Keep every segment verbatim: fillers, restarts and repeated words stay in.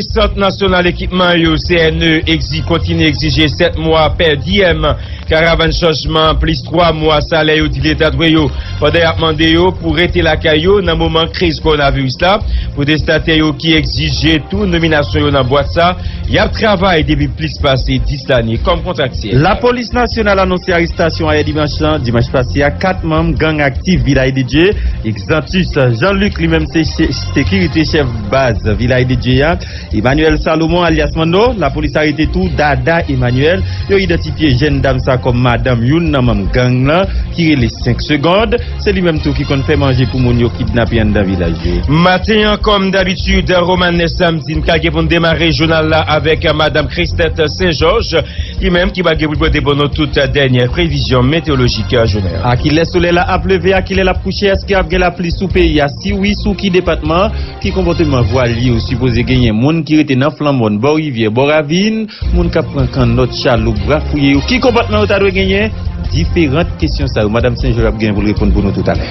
Sant Nasyonal Ekipman yo, C N E, egzi-, kontinye egzije sèt mwa per diem, karavàn chanjman, plis twa mwa salè yo di Leta dwe yo, pandan y ap mande yo pou rete lakay yo nan moman kriz kowonaviris la. Pwotestatè yo ki egzije tou nominasyon yo nan bwat sa, y ap travay depi plis pase dis lane kòm kontraktyèl. Lapolis Nasyonal anonse arestasyon ayè dimanch lan, dimanch pase a, kat manm gang aktif Vilaj de Dye. Exantus Jean-Luc, li menm se che-, sekirite chèf baz Vilaj de Dye a. Emmanuel Salomon, alyas Manno, lapolis arete tou Dada Emmanuel. Yo idantifye jèn dam sa kòm madanm youn nan manm gang lan ki rele Senk Segond. Se li menm tou ki konn fè manje pou moun yo kidnape anndan vilaj yo. Maten an, kòm dabitid, Romanes Samdi, n ka gen pou n demare jounal la avèk madanm Christette Saint-Georges, li menm ki pral gen pou l pote pou nou tout dènyè previzyon meteyolojik jounen an. A kilè solèy la ap leve, a kilè l ap kouche, èske ap gen lapli sou peyi a? Si wi, sou ki depatman? Ki konpòteman vwalye yo sipoze genyen? Moun ki rete nan flanmòn, bò rivyè, bò ravin, moun k ap pran kannòt, chaloup, rafouye yo, ki konpòtman yo ta dwe genyen? Diferan kesyon sa yo, madanm Saint-Georges ap genyen pou l reponn pou nou toutalè.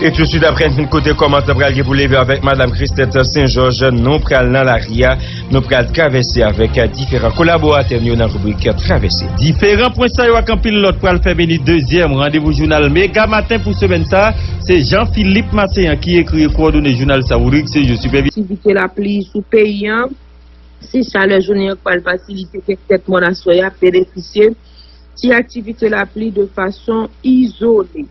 E tousuit apre n fin koute kòmantè pral gen pou leve avèk madanm Christette Saint-Georges, nou pral nan lari a, nou pral travèse avèk diferan kolaboratè nou yo nan ribrik Travèse. Diferan pwen sa yo ak anpil lòt pral fèmen ni dezyèm randevou jounal Mega Maten pou semèn sa. Se Jean Philippe Masséan ki ekri e kowòdone jounal sa. Rodrigue Sejo sipèvize. Aktivite lapli sou peyi an. Si chalè jounen an k pral fasilite kèk tèt mòn aswè a benefisye ti aktivite lapli de fason izole.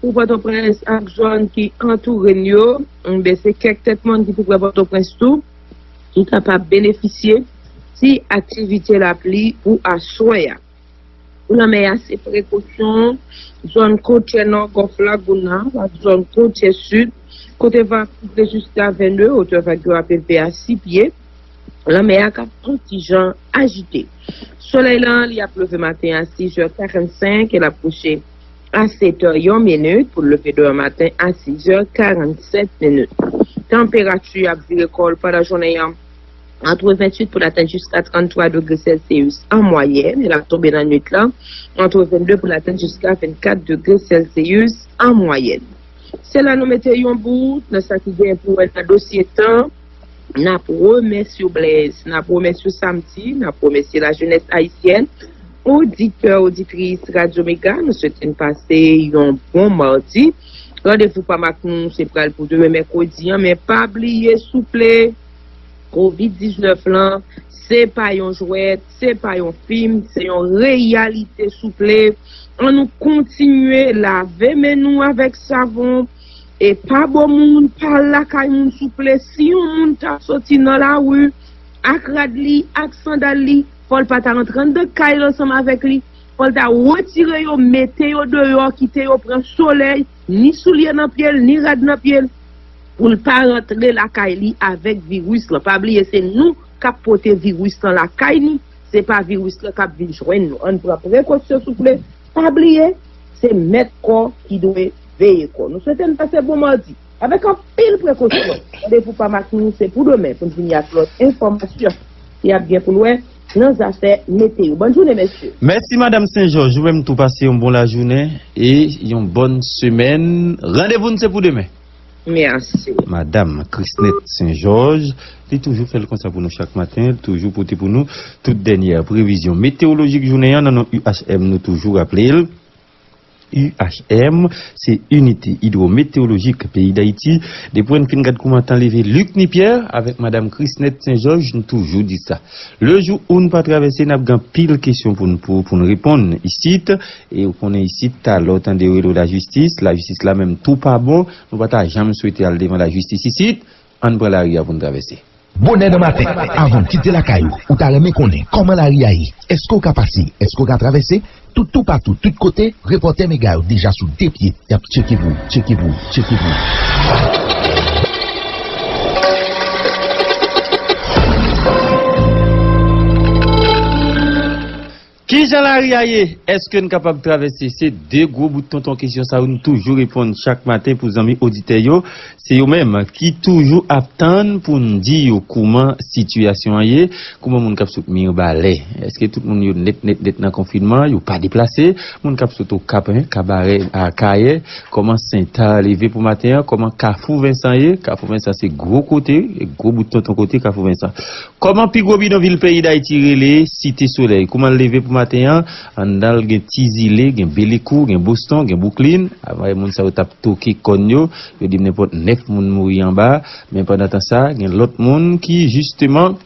Pou Pòtoprens ak zòn ki antoure n yo, enben, se kèk tèt mòn ki tou prè Pòtoprens tou ki kapab benefisye ti aktivite lapli pou aswè a. Pou lanmè a, se prekosyon, zòn kotyè nò Gòf Lagouna ak zòn kotyè sid, kote vag souple jiska vennde, wotè vag yo ap elve a sis pye. Lanmè a ka pran ti jan ajite. Solèy lan, li ap leve maten a sis è karannsenk e l ap kouche a sèt è yon minit, pou l leve demen maten a sis è karannsèt minit. Tanperati ap vire kò l pandan jounen an, ant venntuit pou l atenn jiska tranntwa degre Celsius an mwayèn, e l ap tonbe nan nwit lan, ant vennde pou l atenn jiska vennkat degre Celsius an mwayèn. Se la nou mete yon bout nan sa ki gen pou wè nan dosye tan. N ap remèsye w, Blaise, n ap remèsye w, Samdi, n ap remèsye lajenès ayisyèn, oditè, oditris Radyo Mega, nou swete n pase yon bon madi. Randevou pa m ak nou se pral pou demen mèkredi an, men pa bliye souple, kovid diznèf lan, se pa yon jwèt, se pa yon fim, se yon reyalite souple. Ann nou kontinye lave men nou avèk savon, e pa bo moun, pa al lakay moun souple. Si yon moun ta soti nan lari ak rad li, ak sandal li, fò l pa ta rantre anndan kay la ansanm avèk li. Fò l ta retire yo, mete yo deyò, kite yo pran solèy, ni soulye nan pye l, ni rad nan pye l, pou l pa rantre lakay li avèk viris lan. Pa bliye, se nou k ap pote viris lan lakay nou, se pa viris lan k ap vin jwenn nou. Ann pran prekosyon souple, pa bliye, se mèt kò ki dwe veye kò. Nou swete n pase bon madi avèk anpil prekosyon. Randevou pa m ak nou se pou demen pou n vini ak lòt enfòmasyon ki ap gen pou l wè nan zafè meteyo. Bòn jounen, mesye. Mèsi, madanm Sen Jòj. Ou menm tou, pase yon bon lajounen e yon bòn semèn. Randevou n se pou demen. Mèsi. Madanm Chrisnette Sen Jòj, li toujou fè l konsa pou nou chak maten, li toujou pote pou nou tout dènyè previzyon meteyolojik jounen an nan non U H M, nou toujou raple l. U H M, se Inite Idwometeyolojik Peyi Dayiti. Depi n fin gad kouman tan leve, Luc Nipierre avèk madanm Chrisnette Sen Jòj, nou toujou di sa. Le jou ou n pa travèse, n ap gen anpil kesyon pou n, pou, pou n reponn isit. E ou konnen isit, talè w tande yo rele w lajistis. Lajistis la menm tou pa bon. Nou pa ta janm swete al devan lajistis isit. Ann pran lari a pou n travèse. Bonè nan maten, avan w kite lakay ou, ou ta renmen konnen kòman lari a ye? Èske w ka pase? Èske w ka travèse? Tout, toupatou, tout kote, repòtè Mega yo deja sou de pye, y ap tcheke pou ou, tcheke pou ou, tcheke pou ou. Jan lari a ye, èske n kapab travèse? Se de gwo bout tonton kesyon sa yo n toujou reponn chak maten pou zanmi oditè yo. Se yo menm ki toujou ap tann pou n di yo kouman sitiyasyon an ye, kouman moun k ap sot Mibalè. Èske tout moun yo nèt, nèt, nèt nan konfinman, yo pa deplase? Moun k ap sot Okap, en, Kabarè, Akayè, kòman Sentè leve pou maten an, kòman Kafou Vensan ye? Kafou Vensan se gwo kote, gwo bout tonton kote Kafou Vensan. Kòman pi gwo bidonvil peyi Dayiti rele Site Solèy? Kouman l leve pou maten an? Anndan l gen Ti Zile, gen Belekou, gen Boston, gen Bouklin. Avè moun sa yo t ap toke kòn yo, yo di m nenpòt nèf moun mouri anba. Men pandan tan sa, gen lòt moun ki, jisteman,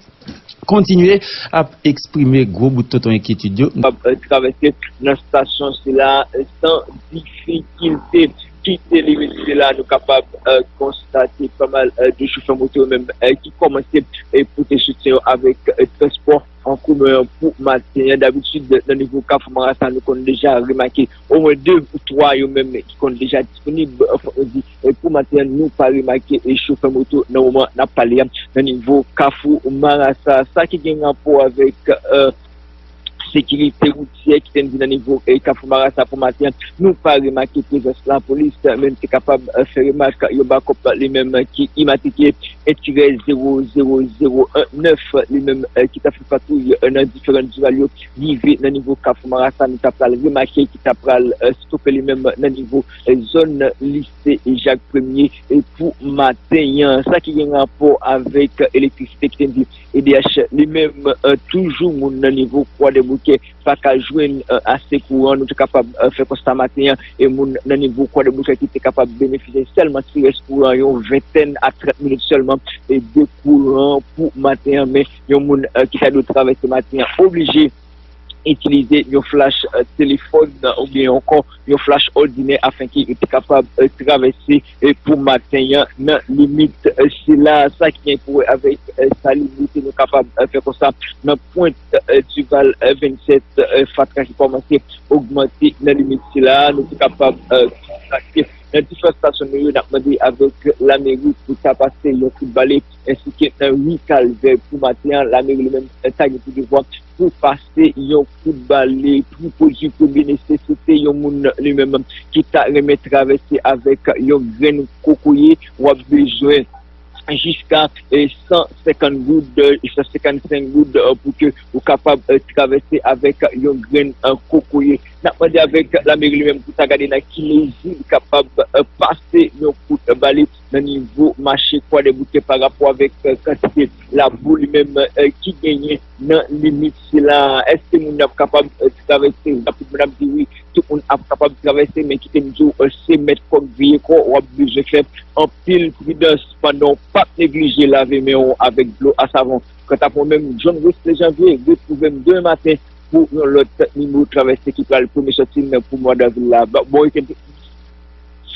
kontinye ap eksprime gwo bout tonton enkyetid yo. Ap, eh, travèse nan estasyon sila, eh, san difikilte. Kite limit sila, nou kapab, eh, konstate pa mal, eh, de chofè moto yo menm, eh, ki kòmanse, eh, pote soutyen yo avèk, eh, transpò an komen an pou maten an. Dabitid, nan nivo Kafou Marasa, nou konn deja remake omwen de ou twa yo menm ki konn deja disponib, eh, fòk nou di, eh, pou maten an, nou pa remake, eh, chofè moto nan moman n ap pale a nan nivo Kafou Marasa. Sa ki gen rapò avèk, eh, sekirite woutyè ki te di nan nivo, eh, Kafou Marasa pou maten an, nou pa remake prezans lapolis, men n te kapab, eh, fè remak yon bakòp li menm ki imatrikile en tirè zewo zewo zewo en nèf, li menm, eh, ki t ap fè patwouy, eh, nan diferan zòn yo, rive nan nivo Kafou Marasa, nou ta pral remake ki ta pral, eh, stope li menm nan nivo, eh, zòn lise Jak Premye, eh, pou maten an. Sa ki gen rapò avèk elektrisite ki te di E D H li menm, eh, toujou moun nan nivo Kwadèboukè pa ka jwenn, eh, ase kouran. Nou te kapab, eh, fè konsta maten an, e moun nan nivo Kwadèboukè ki te kapab benefisye sèlman ti rès kouran yon ventèn a trant minit sèlman, e de kouran pou maten an. Men yon moun, eh, ki ta dwe travèse maten an oblije itilize yon flach, eh, telefòn, eh, oubyen ankò yon flach òdinè afenke yo te kapab, eh, travèse, eh, pou maten an nan limit, eh, sila. Sa ki gen pou wè avèk, eh, salinite, nou kapab, eh, fè konsa nan pwent, eh, Dival, eh, vennsèt, eh, fatra ki kòmanse ogmante nan limit sila. Nou te kapab, eh, konstate nan diferan estasyon nou yo, n ap mande avèk lameri pou ta pase yon kout bale, ensi ke nan ri Kalvè pou maten an, lameri li menm, eh, ta gen pou devwa pou pase yon kout bale. Pou pwodui premye nesesite, yon moun li menm ki ta renmen travèse avèk yon grenn kokoye, w ap bezwen jiska, eh, san senkant goud, eh, san senkannsenk goud, eh, pou ke ou kapab, eh, travèse avèk yon grenn, eh, kokoye. N ap mande avèk lameri li menm pou ta gade nan ki mezi li kapab, eh, pase yon kout bale nan nivo mache Kwadèboukè pa rapò avèk, eh, kantite labou li menm, eh, ki genyen nan limit sila. Èske moun ap kapab, eh, travèse rapidman? N ap di wi, tout moun ap kapab travèse, men kite m di w, eh, se mèt kòk veye kò, w ap bezwen fè anpil pridans pandan w p ap neglije lave men w avèk dlo a savon. Kanta pou mwen menm, John Wesley Janvier, retwouve m demen maten pou yon lòt nimewo travèse ki pral premye sòti n pou mwa davril la. Ba-, bon wikenn tout moun.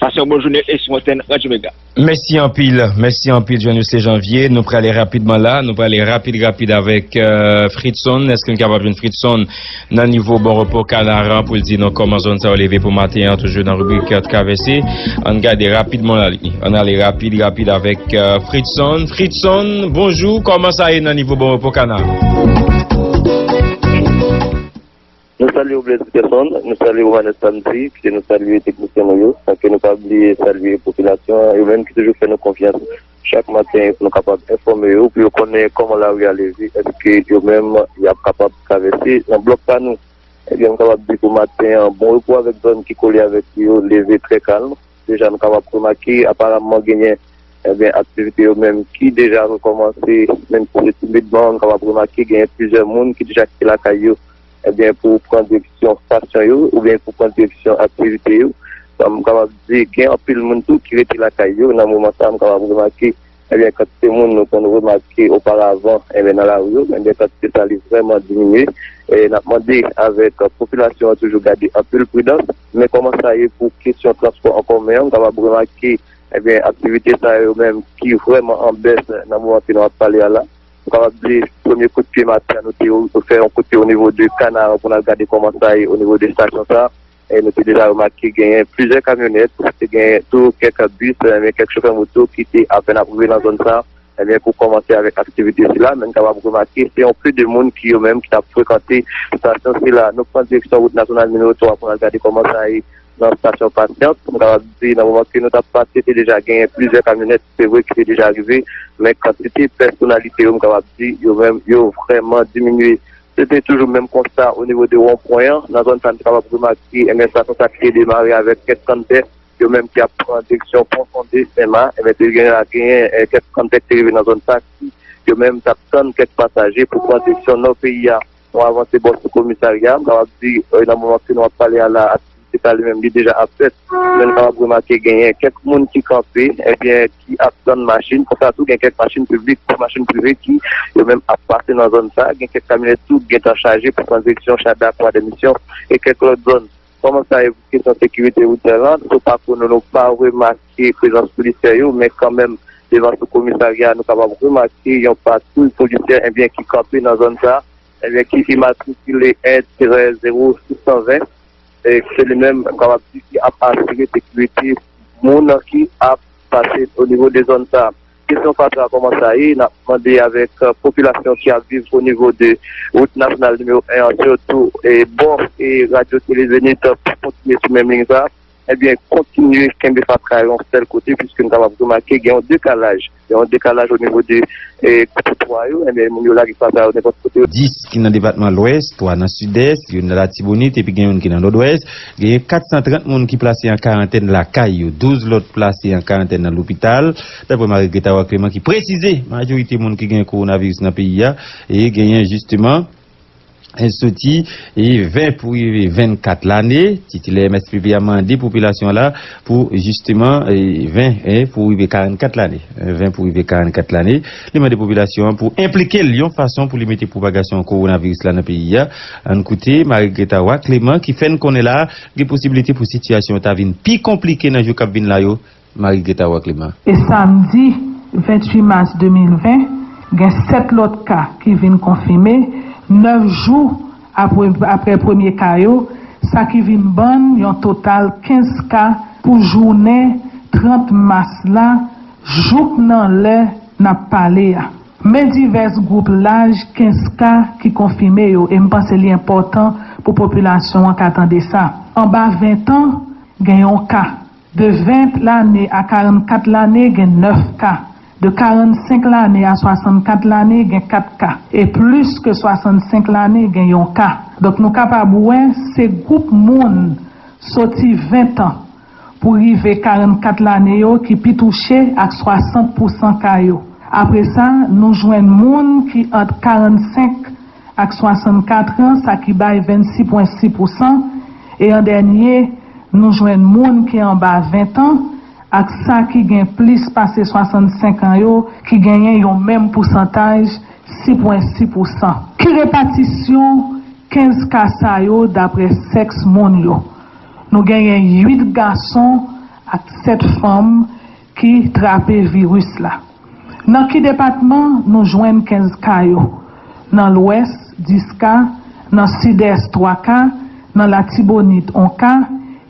Pase yon bon jounen e sou antèn Radyo Mega. Mèsi anpil, mèsi anpil, John Wesley Janvier. Nou prale rapidman la, nou prale rapid, rapid avèk, euh, Fritson. Èske n kapab jwenn Fritson nan nivo Bon Repo Kanaran pou l di nou kòman zòn sa yo leve pou maten an, toujou nan ribrik, euh, Travèse. Ann gade rapidman la li. Ann ale rapid, rapid avèk, euh, Fritson. Fritson, bonjou, kòman sa ye nan nivo Bon Repo Kanaran? Nou salye w, Blaise Peterson, nou salye w, Romanes Samedi, ke nou salye teknisyen nou yo, ke nou pa bliye salye popilasyon an, yo menm ki toujou fè nou konfyans chak maten pou nou kapab enfòme yo, pou yo konnen kòman lari a leve, èske yo menm y ap kapab travèse nan blòk pa nou. Ebyen, m kapab di pou maten an, Bon Repo avèk zòn ki kole avèk li yo leve trè kalm. Deja, nou kapab remake, aparamman, genyen, ebyen, aktivite yo menm ki deja rekòmanse, menm si se timidman, nou kapab remake, genyen plizyè moun ki deja kite lakay yo, ebyen, pou pran direksyon estasyon yo, oubyen pou pran direksyon aktivite yo. Donk, m kapab di, gen anpil moun tou ki rete lakay yo. Nan moman sa a, m kapab remake, ebyen, kantite moun nou konn remake oparavan, ebyen, nan lari yo, ebyen, kantite sa li vrèman diminye. E n ap mande avèk popilasyon an toujou gade anpil pridans. Men kòman sa ye pou kesyon transpò an komen an, m kapab remake, ebyen, aktivite sa yo menm ki vrèman an bès nan moman ke nou ap pale a la. M kapab di, premye kout pye maten an, nou te fè yon kout pye o nivo de Kanaran pou n al gade kòman sa ye o nivo de estasyon sa a. E nou te deja remake genyen plizyè kamyonèt, te genyen tou kèk bis, men kèk chofè moto ki te apèn ap rive nan zòn sa a. Ebyen, pou kòmanse avèk aktivite sila, men n kapab remake, se yon ke de moun ki yo menm ki t ap frekante estasyon sila. Nou pran direksyon wout nasyonal nimewo twa pou n al gade kòman sa ye nan estasyon Pasyans. M kapab di, nan moman ke nou t ap pase, te deja genyen plizyè kamyonèt, se vre, ki te deja rive, men kantite pèsonalite yo, m kapab di, yo menm, yo vrèman diminye. Se te toujou menm konsta o nivo de wonpwen an. Nan zòn sa, n te kapab remake, ebyen, estasyon sa ki te demare avèk kèk kanntè, yo menm ki ap pran direksyon Pon Sonde, Senma, ebyen, te gen, genyen, eh, kèk kanntè ki te rive nan zòn sa ki, yo menm, t ap tann kèk pasaje pou pran direksyon nò peyi a. Nou avanse bò sou komisarya, m kapab di, eh, nan moman ke nou ap pale a la, aktivite sa li menm, li deja ap fèt. Men nou kapab remake genyen kèk moun ki kanpe, ebyen, ki ap tann machin. Konsa tou, gen kèk machin piblik, machin prive ki, yo menm, ap pase nan zòn sa. Gen kèk kamyonèt tou ki gentan chaje pou pran direksyon Chada, Kwa Dèmisyon e kèk lòt zòn. Kòman sa ye pou kesyon sekirite wout la? Sou pakou nou, nou pa remake prezans polisye yo, men kanmenm, devan sou komisarya, nou kapab remake yon patwouy polisyè, ebyen, ki kanpe nan zòn sa, ebyen, ki imatrikile en tirè zewo sis san ven, e se li menm, m kapab di, ki ap asire sekirite moun ki ap pase o nivo de zòn sa. Kesyon fatra, kòman sa ye? N ap mande avèk, eh, popilasyon ki ap viv o nivo de wout nasyonal nimewo en an, sitou, e bò, e radyo Tele Zenith, pou kontinye sou menm liy sa. Ebyen, kontinye kenbe fatra yo yon sèl kote, piske n kapab remake gen yon dekalaj, gen yon dekalaj o nivo de, eh, kote twa yo, ebyen, moun yo lage fatra yo nenpòt kote. Dis ki nan depatman Lwès, twa nan Sidès, youn nan Latibonit, epi gen youn ki nan Nòdwès. Genyen kat san trant moun ki plase an karantèn lakay yo, douz lòt plase an karantèn nan lopital, daprè Marie Greta Wacleman ki presize majorite moun ki gen kowonaviris nan peyi a, e genyen jisteman, e soti, e ven pou rive vennkat lane. Titilè M S P P a mande popilasyon la pou jisteman, e ven, e pou rive karannkat lane. Ven pou rive karannkat lane. Li mande popilasyon an pou enplike l yon fason pou limite pwopagasyon kowonaviris la nan peyi a. Ann koute Marie Greta Wacleman ki fè n konnen la gen posiblite pou sitiyasyon an ta vin pi konplike nan jou k ap vin la yo. Marie Greta Wacleman. E samdi venntuit mas de mil ven, gen sèt lòt ka ki vin konfime, nèf jou apre, apre premye ka yo, sa ki vin ban n yon total kenz ka pou jounen trant mas la, jouk nan lè n ap pale a. Men divès gwoup laj kenz ka ki konfime yo, e m panse li enpòtan pou popilasyon an ka tande sa. Anba ven tan, gen yon ka. De ven lane a karannkat lane, gen nèf ka. De karannsenk lane a swasannkat lane, gen kat ka. E plis ke swasannsenk lane, gen yon ka. Donk, nou kapab wè se gwoup moun soti ven tan pou rive karannkat lane yo ki pi touche ak swasant pousan ka yo. Apre sa, nou jwenn moun ki ant karannsenk ak swasannkat an, sa ki bay vennsis pwen sis pousan, e an dènye, nou jwenn moun ki anba ven tan, ak sa ki gen plis pase swasannsenk an yo, ki genyen yon menm pousantaj, sis pwen sis pousan. Ki repatisyon kenz ka sa yo dapre sèks moun yo? Nou genyen uit gason ak sèt fanm ki trape viris la. Nan ki depatman nou jwenn kenz ka yo? Nan Lwès, dis ka, nan Sidès, twa ka, nan Latibonit, on ka,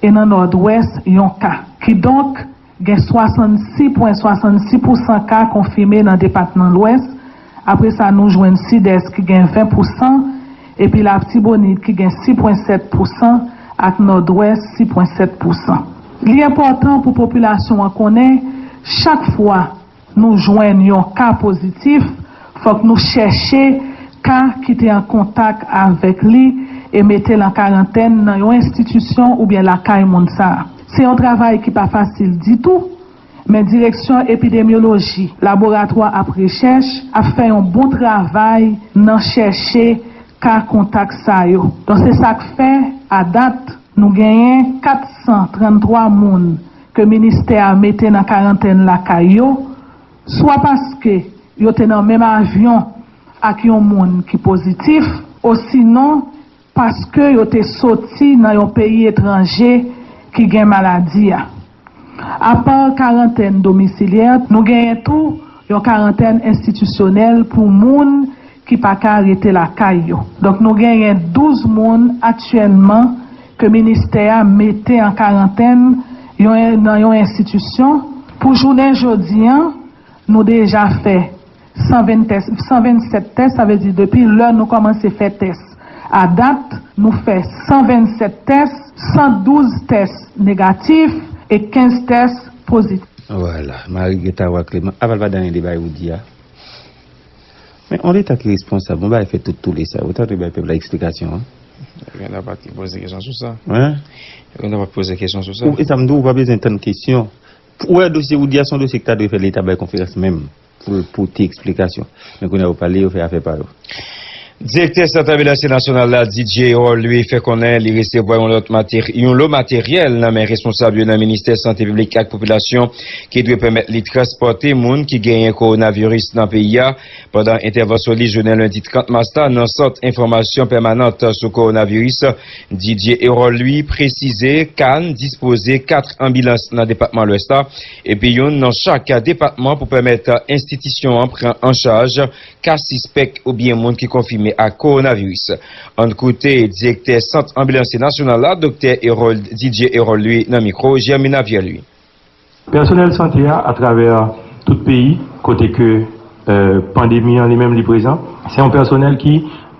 e nan Nòdwès, yon ka. Kidonk, gen swasannsis pwen swasannsis pousan ka konfime nan depatman Lwès. Apre sa, nou jwenn Sidès ki gen ven pousan, epi Latibonit ki gen sis pwen sèt pousan, ak Nòdwès, sis pwen sèt pousan. Li enpòtan pou popilasyon an konnen, chak fwa nou jwenn yon ka pozitif, fòk nou chèche ka ki te an kontak avèk li e mete l an karantèn nan yon enstitisyon oubyen lakay moun sa a. Se yon travay ki pa fasil ditou, men Direksyon Epidemyoloji, Laboratwa ap Rechèch ap fè yon bon travay nan chèche ka kontak sa yo. Donk, se sa k fè, a dat, nou genyen kat san tranntwa moun ke ministè a mete nan karantèn lakay yo, swa paske yo te nan menm avyon ak yon moun ki pozitif, osinon paske yo te soti nan yon peyi etranje ki gen maladi a. Apa karantèn domisilyè, nou genyen tou yon karantèn enstitisyonèl pou moun ki pa ka rete lakay yo. Donk, nou genyen douz moun aktyèlman ke ministè a mete an karantèn yon, nan yon enstitisyon. Pou jounen jodi an, Nou deja fè san venn tès, san vennsèt tès, sa vle di depi lè nou kòmanse fè tès a dat, nou fè san vennsèt tès, san douz tès negatif e kenz tès pozitif. Vwala, Marie Guetta Wa Clément, aval pa dan de bay ou di a. Men, yon Leta ki responsab, yon bagay fè tout toule sa, ou ta dwe bay pèp la eksplikasyon an. Gen dwa pa t poze kesyon sou sa. Hein? Gen dwa pa t poze kesyon sou sa. Ou, e sa m di w, ou pa bezwen tann kesyon. Ou wè dosye ou di a, se yon dosye ki ta dwe fè Leta bay konferans menm pou l pote eksplikasyon. Men kounye a yo pale, yo fè afè pa yo. Direktè Sant Anbilansye Nasyonal la, Didier Hérol, li fè konnen li resevwa yon lòt mater- yon lo materyèl nan men responsab yo nan Ministè Sante Piblik ak Popilasyon ki dwe pèmèt li transpòte moun ki genyen kowonaviris nan peyi a. Pandan entèvansyon li jounen lendi trant mas la nan Sant Enfòmasyon Pèmanant sou Kowonaviris, Didier Hérol, li presize, Can dispoze kat anbilans nan depatman Lwès la, epi youn nan chak depatman pou pèmèt enstitisyon an pran an chaj ka sispèk oubyen moun ki konfime ak kowonaviris. Ann koute direktè Sant Anbilansye Nasyonal la, Doktè Hérol, Didier Hérol, li nan mikwo Germina Pierre, li. Pèsonèl sante a, atravè tout peyi, kote ke pandemi an li menm li prezan, se yon pèsonèl ki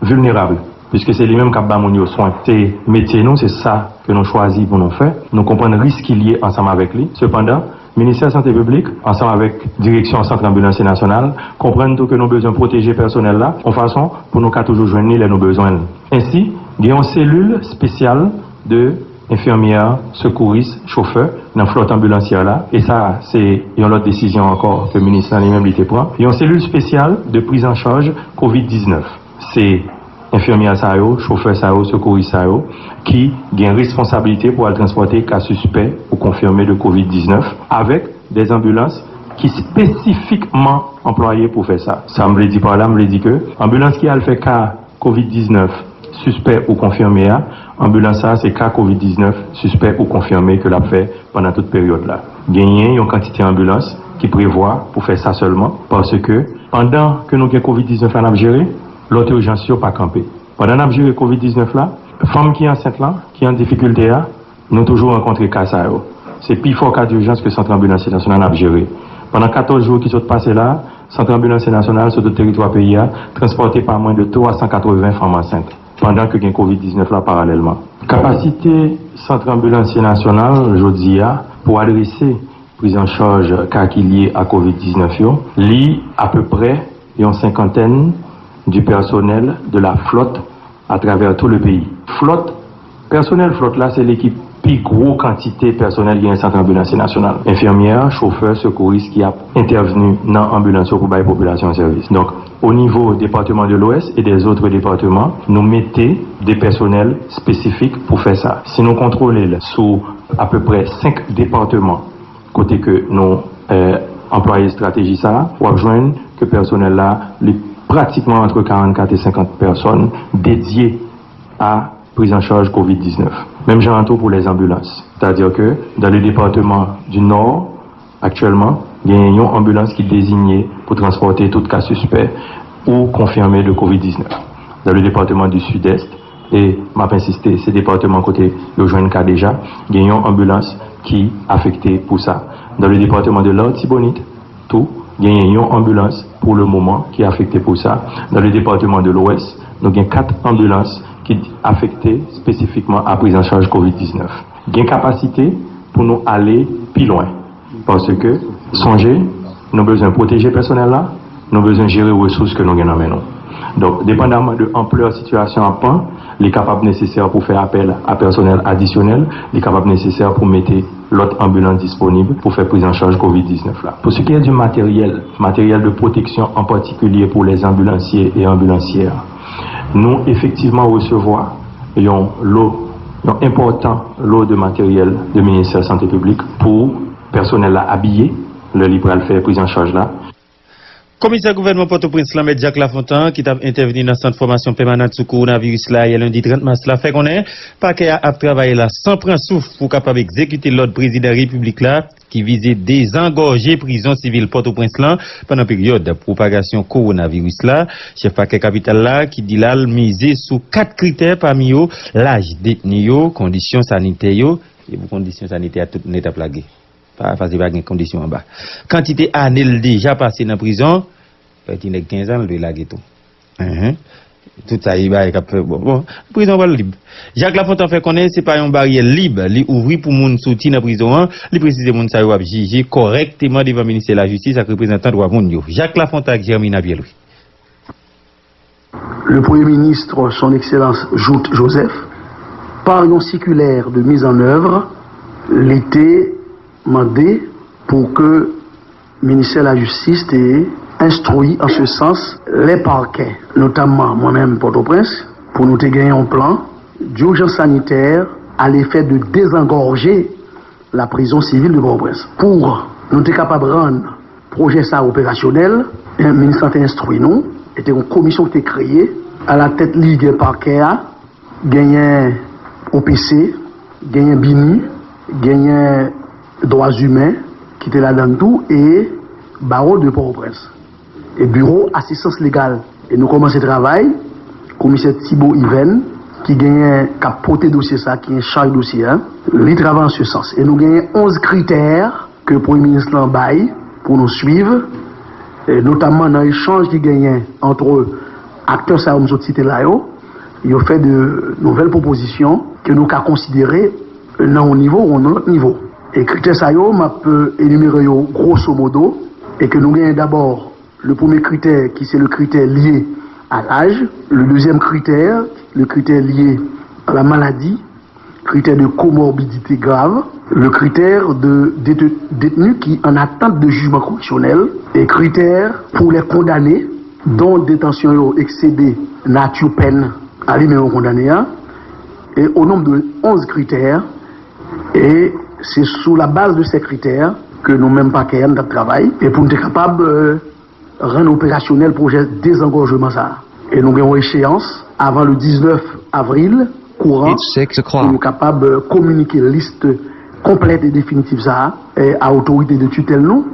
vilnerab, piske se li menm k ap ba moun yo swen. Se metye nou, se sa ke nou chwazi pou nou fè. Nou konprann risk ki lye ansanm avèk li. Sepandan, Ministè Sante Piblik, ansanm avèk direksyon Sant Anbilansye Nasyonal, konprann tou ke nou bezwen pwoteje pèsonèl la, yon fason pou nou ka toujou jwenn li lè nou bezwen l. Ensi, gen yon selil espesyal de enfimyè, sekouris, chofè nan flòt anbilansyè la. E sa, se yon lòt desizyon ankò ke minis lan li menm li te pran. Yon selil espesyal de priz an chaj kovid diznèf. Se enfimyè sa yo, chofè sa yo, sekouris sa yo, ki gen responsablite pou al transpòte ka sispè ou konfime de kovid diznèf, avèk de anbilans ki espesifikman anplwaye pou fè sa. Sa m vle di pa la, m vle di ke anbilans ki al fè ka kovid diznèf sispè ou konfime a, anbilans sa a se ka kovid diznèf sispè ou konfime ke l ap fè pandan tout peryòd la. Genyen yon kantite anbilans ki prevwa pou fè sa sèlman, paske pandan ke nou gen kovid diznèf la n ap jere, lòt ijans yo pa kanpe. Pandan n ap jere kovid diznèf la, fanm ki ansent lan, ki an difikilte a, nou toujou rankontre ka sa yo. Se pifò ka dijans ke Sant Anbilansye Nasyonal ap jere. Pandan katòz jou ki sot pase la, Sant Anbilansye Nasyonal sou tout teritwa peyi a transpòte pa mwen de twa san katreven fanm ansent, pandan ke gen kovid diznèf la paralèlman. Kapasite Sant Anbilansye Nasyonal jodi a pou adrese priz an chaj ka ki lye a kovid diznèf yo, li apeprè yon senkantèn di pèsonèl de la flòt atravè tou le peyi. Flòt, pèsonèl flòt la se li ki pi gwo kantite pèsonèl gen Sant Anbilansye Nasyonal. Enfimyè, chofè, sekouris ki ap entèvni nan anbilans yo pou bay popilasyon an sèvis. Donk, o nivo depatman de Lwès e dèzòt depatman, nou mete de pèsonèl espesifik pou fè sa. Si nou kontwole l sou apeprè senk depatman kote ke nou anplwaye estrateji sa a, w ap jwenn ke pèsonèl la, li pratikman antre karannkat e senkant pèsòn dedye a priz an chaj kovid diznèf. Menm jan an tou pou lèzanbilans. Sètadi ke dan le depatman di Nò, aktyèlman, genyen yon anbilans ki dezinye pou transpòte tout ka sispè ou konfime de kovid diznèf. Dan le depatman di Sidès, e m ap ensiste, se depatman kote yo jwenn ka deja, gen yon anbilans ki afekte pou sa. Dan le depatman de Latibonit, tou, genyen yon anbilans pou le moman ki afekte pou sa. Dan le depatman de Lwès, nou gen kat anbilans ki afekte espesifikman a priz an chaj kovid diznèf. Gen kapasite pou nou ale pi lwen. Paske, sonje, nou bezwen pwoteje pèsonèl la, nou bezwen jere resous ke nou gen nan men nou. Donk, depandaman de anplè sitiyasyon an pran, li kapab nesesè pou fè apèl a pèsonèl adisyonèl, li kapab nesesè pou mete lòt anbilans disponib pou fè priz an chaj kovid diznèf la. Pou se ki est du matériel, matériel de protection en particulier pour les ambulanciers et ambulancières, nou efektivman resevwa yon lo, yon enpòtan lo de materyèl de Ministè Sante Piblik pou pèsonèl la abiye lè li pral fè priz an chaj la. Komisè gouvènman Pòtoprens lan, Mèt Jacques Lafontant, ki t ap entèvni nan sant fòmasyon pèmanan sou kowonaviris la yè lendi trant mas la, fè konnen pakè a ap travay la san pran souf pou kapab egzekite lòd prezidan repiblik la ki vize dezangòje prizon sivil Pòtoprens lan pandan peryòd pwopagasyon kowonaviris la. Chèf pakè kapital la, ki di l al mize sou kat kritè, pami yo laj detni yo, kondisyon sanitè yo, e pou kondisyon sanitè a tout nèt ap lage. Pa, pa, se pa gen kondisyon anba. Kantite ane l deja pase nan prizon, yon ti nèg kenz an, l dwe lage tou. Enhen. Tout sa, e bagay k ap fè, bon, bon, prizon pral lib. Jacques Lafontant fè konnen se pa yon baryè lib li ouvri pou moun soti nan prizon an. Li presize moun sa yo ap jije kòrèkteman devan ministè lajistis ak reprezantan dwa moun yo. Jacques Lafontant ak Germina Pierre-Louis. Le Premier ministre, Son Excellence Jouthe Joseph, par yon sikilè de mise en œuvre, li te mande pou ke ministè lajistis te enstwi an se sans lè pakè, notamman mwen menm Pòtoprens, pou nou te gen yon plan d'urgence sanitaire à l'effet de désengorger la prison civile de Port-au-Prince. Pou nou te kapab rann pwojè sa operasyonèl, minis lan te enstwi nou, e te yon komisyon ki te kreye, alatèt li gen pakè a, genyen O P C, genyen BINUH, genyen dwa imen ki te ladann tou, e Barreau de Port-au-Prince, e biwo asistans legal. E nou kòmanse travay, komisè Thibault Yvène, ki genyen, k ap pote dosye sa, ki an chaj dosye a, li travay an se sans. E nou genyen onz kritè ke premye minis lan bay pou nou swiv, notamman nan echanj ki genyen ant aktè sa yo m sot site la yo, yo fè de nouvèl pwopozisyon ke nou ka konsidere nan yon nivo ou nan lòt nivo. E kritè sa yo, m ap enimere yo grosso modo, e ke nou genyen dabò le premier critère qui c'est le critère lié à l'âge, le deuxième critère, le critère lié à la maladie, critère de comorbidité grave, le critère de déte- détenu qui en attente de jugement correctionnel, et critère pour les condamnés dont détention yo excédé nature peine à lui-même condamné, hein, et au nombre de onze critères, et c'est sous la base de ces critères que nou menm pakè a n t ap travay, e pou n te kapab euh, rann operasyonèl pwojè dezangòjman sa a. E nou gen yon echeyans avan le diznèf avril kouran pou nou kapab kominike lis konplèt e definitif sa a a otorite de titèl nou.